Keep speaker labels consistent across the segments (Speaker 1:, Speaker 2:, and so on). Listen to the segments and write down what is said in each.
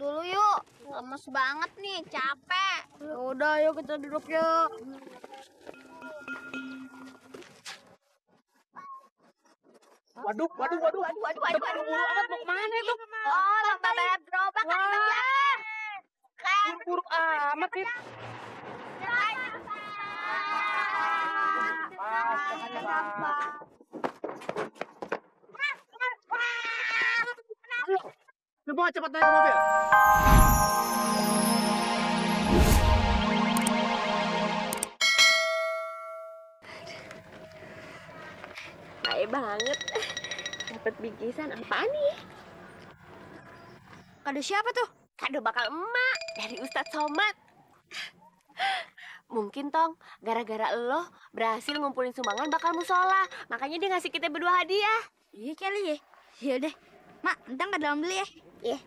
Speaker 1: dulu yuk. Lemes banget nih, capek.
Speaker 2: Ya udah, yuk kita duduk yuk.
Speaker 3: Waduh.
Speaker 2: Buru amat mau kemana itu?
Speaker 1: Oh, lomba balap gerobak kan Bang Jamin.
Speaker 2: Buru amat sih.
Speaker 3: Semua cepat naik ke mobil.
Speaker 4: Baik banget. Dapat bingkisan apa nih?
Speaker 1: Kado siapa tuh?
Speaker 4: Kado bakal emak dari Ustadz Somad. Mungkin Tong, gara-gara lo berhasil ngumpulin sumbangan bakal musola. Makanya dia ngasih kita berdua hadiah.
Speaker 1: Iya kali ya. Yaudah, Mak, entah ke dalam dulu ya.
Speaker 4: Iya.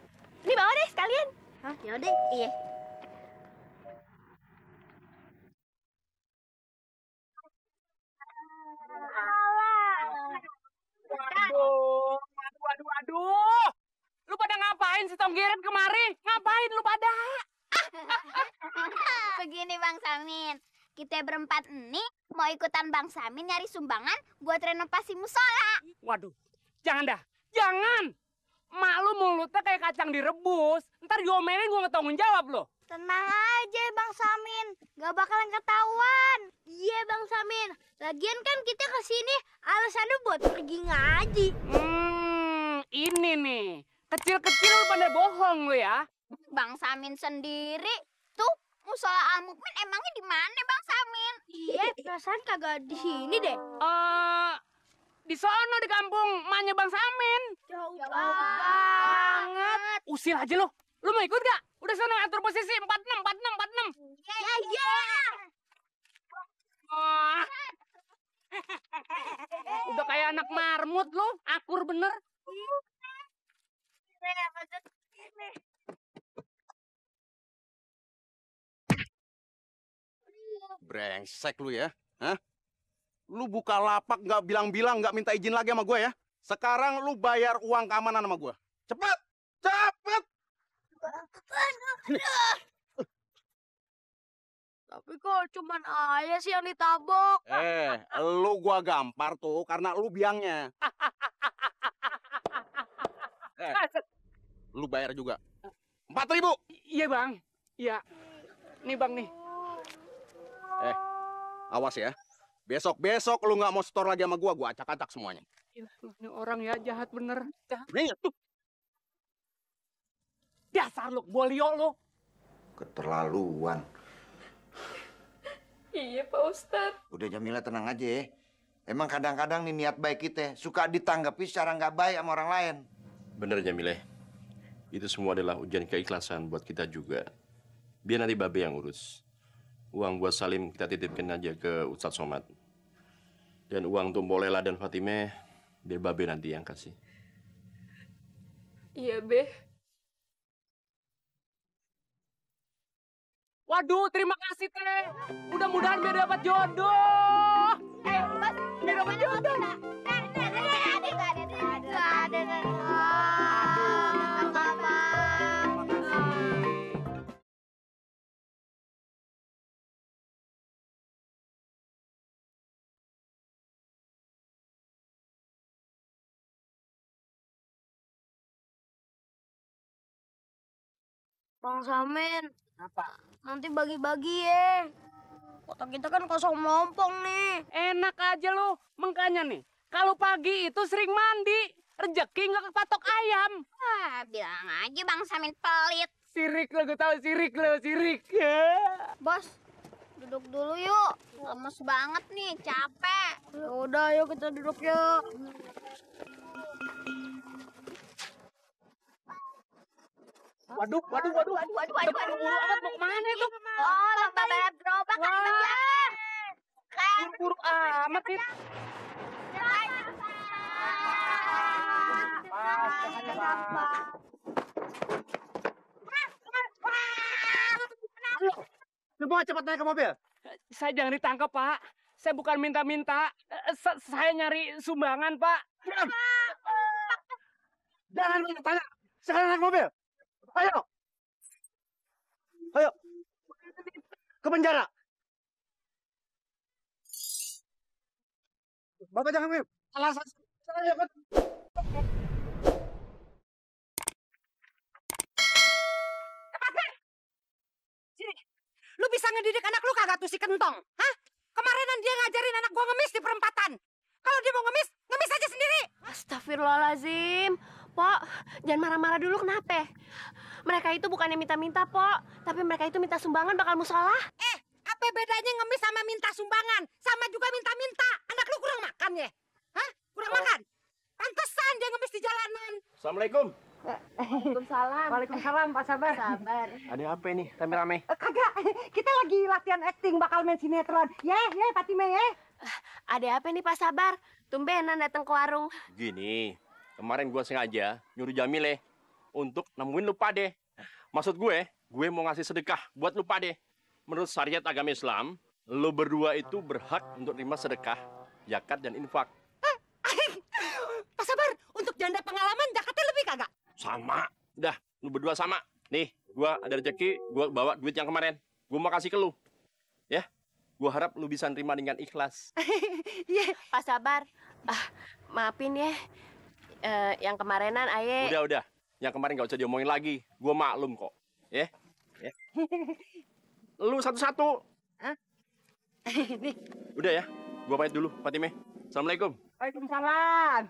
Speaker 4: Ini bawa deh sekalian.
Speaker 1: Hah, yaudah.
Speaker 4: Iya.
Speaker 2: Waduh. Lu pada ngapain sih Tong Giret kemari? Ngapain lu pada?
Speaker 1: Begini Bang Samin, kita berempat ini mau ikutan Bang Samin nyari sumbangan buat renovasi musola.
Speaker 2: Waduh, jangan dah. Jangan. Mak lu mulutnya kayak kacang direbus. Ntar diomelin gue nggak tanggung jawab lo.
Speaker 1: Tenang aja Bang Samin, gak bakalan ketahuan. Iya Bang Samin, lagian kan kita kesini alasannya buat pergi ngaji.
Speaker 2: Ini nih. Kecil-kecil lu pada bohong lu ya.
Speaker 1: Bang Samin sendiri, tuh musola Al Mukmin emangnya di mana Bang Samin? Iya, perasaan kagak di sini deh.
Speaker 2: Di sono di kampung emaknya Bang Samin.
Speaker 1: Jauh banget.
Speaker 2: Usil aja lo. Lu mau ikut gak? Udah sono atur posisi 46.
Speaker 1: Iya.
Speaker 2: Oh. Udah kayak anak marmut lo. Akur bener.
Speaker 5: Brengsek lu ya. Hah? Lu buka lapak nggak bilang-bilang, nggak minta izin lagi sama gue ya. Sekarang lu bayar uang keamanan sama gue. Cepet!
Speaker 2: Tapi kok cuman ayah sih yang ditabok.
Speaker 5: Lu gua gampar tuh karena lu biangnya. Lu bayar juga. 4.000.
Speaker 2: Iya bang. Iya. Nih bang nih.
Speaker 5: Awas ya. Besok lu nggak mau store lagi sama gua acak-acak semuanya.
Speaker 2: Ini orang ya jahat bener. Jahat.
Speaker 5: Tuh.
Speaker 2: Dasar lu, bolio lu.
Speaker 6: Keterlaluan.
Speaker 4: Iya Pak Ustadz.
Speaker 6: Udah Jamila tenang aja ya. Emang kadang-kadang nih niat baik kita suka ditanggapi secara nggak baik sama orang lain.
Speaker 7: Bener Jamile. Itu semua adalah ujian keikhlasan buat kita juga. Biar nanti Babe yang urus. Uang buat Salim kita titipkan aja ke Ustadz Somad. Dan uang untuk Bolela dan Fatime, biar Babe nanti yang kasih.
Speaker 4: Iya Be.
Speaker 2: Waduh, terima kasih Teh. Mudah-mudahan biar dapat jodoh.
Speaker 1: Bos, udah dapat jodoh.
Speaker 2: Bang Samin.
Speaker 1: Apa?
Speaker 2: Nanti bagi-bagi ya. Kotak kita kan kosong melompong nih. Enak aja lo. Makanya nih, kalau pagi itu sering mandi. Rezeki nggak kepatok ayam.
Speaker 1: Bilang aja Bang Samin pelit.
Speaker 2: Sirik lo, gue tahu sirik lo, sirik.
Speaker 1: Bos, duduk dulu yuk. Lemes banget nih, capek.
Speaker 2: Ya udah, yuk kita duduk yuk. Waduh. Buru amat mau kemana itu?
Speaker 1: Oh, lomba balap gerobak kan Bang Jamin.
Speaker 2: Buru amat sih.
Speaker 3: Semua cepat naik ke mobil.
Speaker 2: Saya jangan ditangkap, Pak. Saya bukan minta-minta. Saya nyari sumbangan, Pak.
Speaker 3: Jangan banyak tanya. Sekarang naik mobil. Ayo. Ayo. Ke penjara. Bapak jangan mem. Alasan saya kan.
Speaker 2: Lu bisa ngedidik anak lu kagak tuh si Kentong? Hah? Kemarinan dia ngajarin anak gua ngemis di perempatan. Kalau dia mau ngemis, ngemis aja sendiri.
Speaker 4: Astagfirullahaladzim. Pok, jangan marah-marah dulu, kenapa? Mereka itu bukannya minta-minta, Pok. Tapi mereka itu minta sumbangan bakal musola.
Speaker 2: Apa bedanya ngemis sama minta sumbangan? Sama juga minta-minta. Anak lu kurang makan ya? Hah? Kurang makan? Pantesan dia ngemis di jalanan.
Speaker 7: Assalamualaikum.
Speaker 4: Waalaikumsalam.
Speaker 2: Waalaikumsalam, Pak Sabar.
Speaker 4: Sabar.
Speaker 3: Ada apa ini? Rame-rame.
Speaker 2: Kagak, kita lagi latihan acting bakal main sinetron. Fatime ya.
Speaker 4: Ada apa nih Pak Sabar? Tumbenan datang ke warung.
Speaker 7: Gini, kemarin gua sengaja nyuruh Jamile untuk nemuin lu pade. Maksud gue mau ngasih sedekah buat lu pade. Menurut syariat agama Islam, lu berdua itu berhak untuk terima sedekah, zakat dan infak.
Speaker 2: Pak Sabar, untuk janda pengalaman zakatnya lebih kagak?
Speaker 7: Sama. Udah, lu berdua sama. Nih, gua ada rezeki, gua bawa duit yang kemarin. Gua mau kasih ke lu. Ya? Gua harap lu bisa nerima dengan ikhlas.
Speaker 4: Pak Sabar, maafin ya. Yang kemarinan aye.
Speaker 7: Udah. Yang kemarin gak usah diomongin lagi. Gua maklum kok. Ya? Lu satu-satu.
Speaker 2: Hah?
Speaker 7: Udah ya. Gua pamit dulu, Fatime. Assalamualaikum.
Speaker 2: Waalaikumsalam.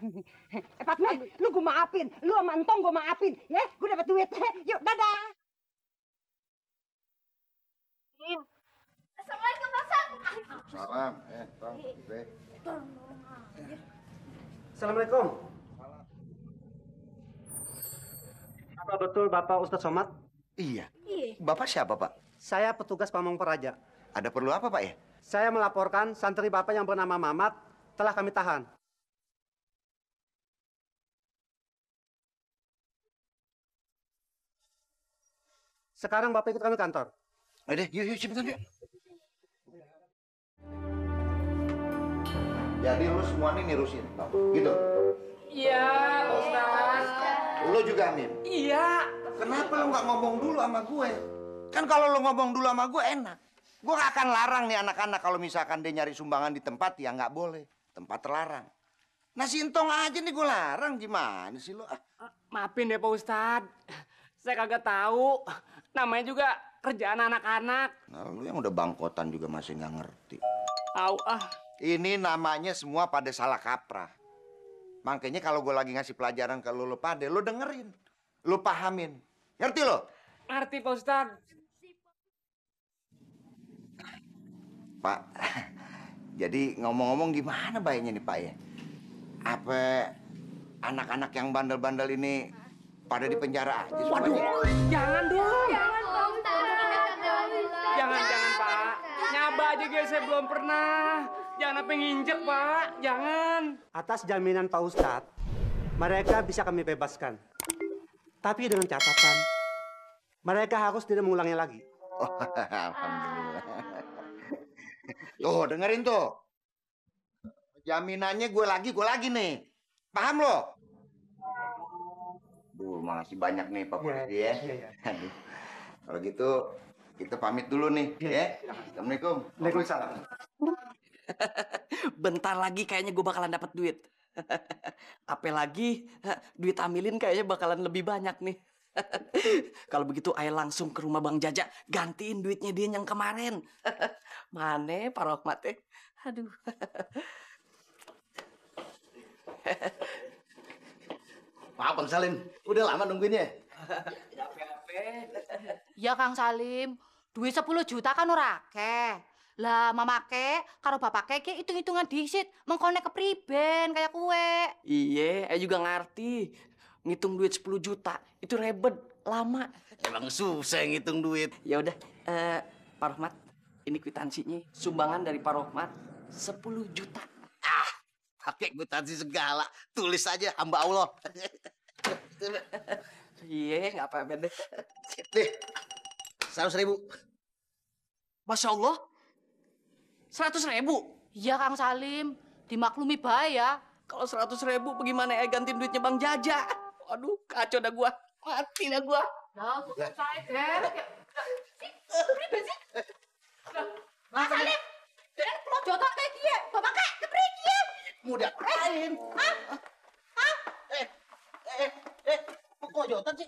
Speaker 2: Fatime, lu gue maafin. Lu sama Entong gue maafin. Ya, gue dapat duit. Yuk, dadah.
Speaker 1: Assalamualaikum Bang Sam.
Speaker 6: Salam. Bang.
Speaker 3: Assalamualaikum. Apa betul Bapak Ustadz Somad?
Speaker 6: Iya. Bapak siapa, Pak?
Speaker 3: Saya petugas Pamong Praja.
Speaker 6: Ada perlu apa, Pak ya?
Speaker 3: Saya melaporkan santri Bapak yang bernama Mamat telah kami tahan. Sekarang Bapak ikut kami kantor.
Speaker 6: Deh, yuk cepetan yuk. Jadi lu semua nih nirusin, Pak. Gitu.
Speaker 2: Iya, Ustaz.
Speaker 6: Lu juga, Min.
Speaker 2: Iya.
Speaker 6: Kenapa lu nggak ngomong dulu sama gue? Kan kalau lu ngomong dulu sama gue enak. Gue nggak akan larang nih anak-anak kalau misalkan dia nyari sumbangan di tempat ya nggak boleh. Tempat terlarang. Nah, Sintong aja nih gue larang. Gimana sih lu?
Speaker 2: Maafin deh Pak Ustadz. Saya kagak tahu. Namanya juga kerjaan anak-anak.
Speaker 6: Nah, lu yang udah bangkotan juga masih nggak ngerti.
Speaker 2: Tahu
Speaker 6: Ini namanya semua pada salah kaprah. Makanya kalau gue lagi ngasih pelajaran ke lu pada, lu dengerin. Lu pahamin. Ngerti lo?
Speaker 2: Ngerti Pak Ustadz.
Speaker 6: Pak, jadi ngomong-ngomong gimana baiknya nih Pak ya? Apa anak-anak yang bandel-bandel ini pada di penjara aja semuanya?
Speaker 2: Jangan dong.
Speaker 1: Jangan
Speaker 2: Jangan Pak. Nyaba aja guys, saya belum pernah. Jangan apa nginjek Pak. Jangan.
Speaker 3: Atas jaminan Pak Ustadz, mereka bisa kami bebaskan. Tapi dengan catatan, mereka harus tidak mengulangi lagi.
Speaker 6: Oh, alhamdulillah. Tuh, dengerin tuh. Jaminannya gue lagi nih. Paham lo? Duh, masih banyak nih Pak Polisi ya. Aduh. Kalau gitu, kita pamit dulu nih. Ya. Assalamualaikum.
Speaker 3: Waalaikumsalam.
Speaker 8: Bentar lagi kayaknya gue bakalan dapat duit. Apalagi duit Amilin kayaknya bakalan lebih banyak nih. Kalau begitu ayah langsung ke rumah Bang Jaja gantiin duitnya dia yang kemarin. Mana Pak Rohmat teh? Aduh.
Speaker 9: Maaf Bang Salim, udah lama nungguinnya.
Speaker 10: Ya Kang Salim, duit 10 juta kan ora akeh. Lah mamake karo bapake ki hitung-hitungan disit, mengkone kepriben kayak kue.
Speaker 8: Iya, ayah juga ngerti. Ngitung duit 10 juta itu ribet, lama.
Speaker 9: Emang susah ngitung duit.
Speaker 8: Ya udah, Pak Rohmat, ini kwitansinya. Sumbangan dari Pak Rohmat 10 juta.
Speaker 9: Pakai kwitansi segala, tulis aja hamba Allah.
Speaker 8: Iya, nggak apa-apa deh.
Speaker 9: Nih, 100.000.
Speaker 8: Masya Allah, 100.000.
Speaker 10: Iya Kang Salim, dimaklumi bae ya.
Speaker 8: Kalau 100.000 bagaimana ya gantiin duitnya Bang Jaja? Waduh, kacau dah gua. Mati dah gua.
Speaker 10: Nah, saya deh. Bapak kek kepriki ya?
Speaker 9: Mau diapain?
Speaker 10: Hah?
Speaker 9: Kok koyotan sih?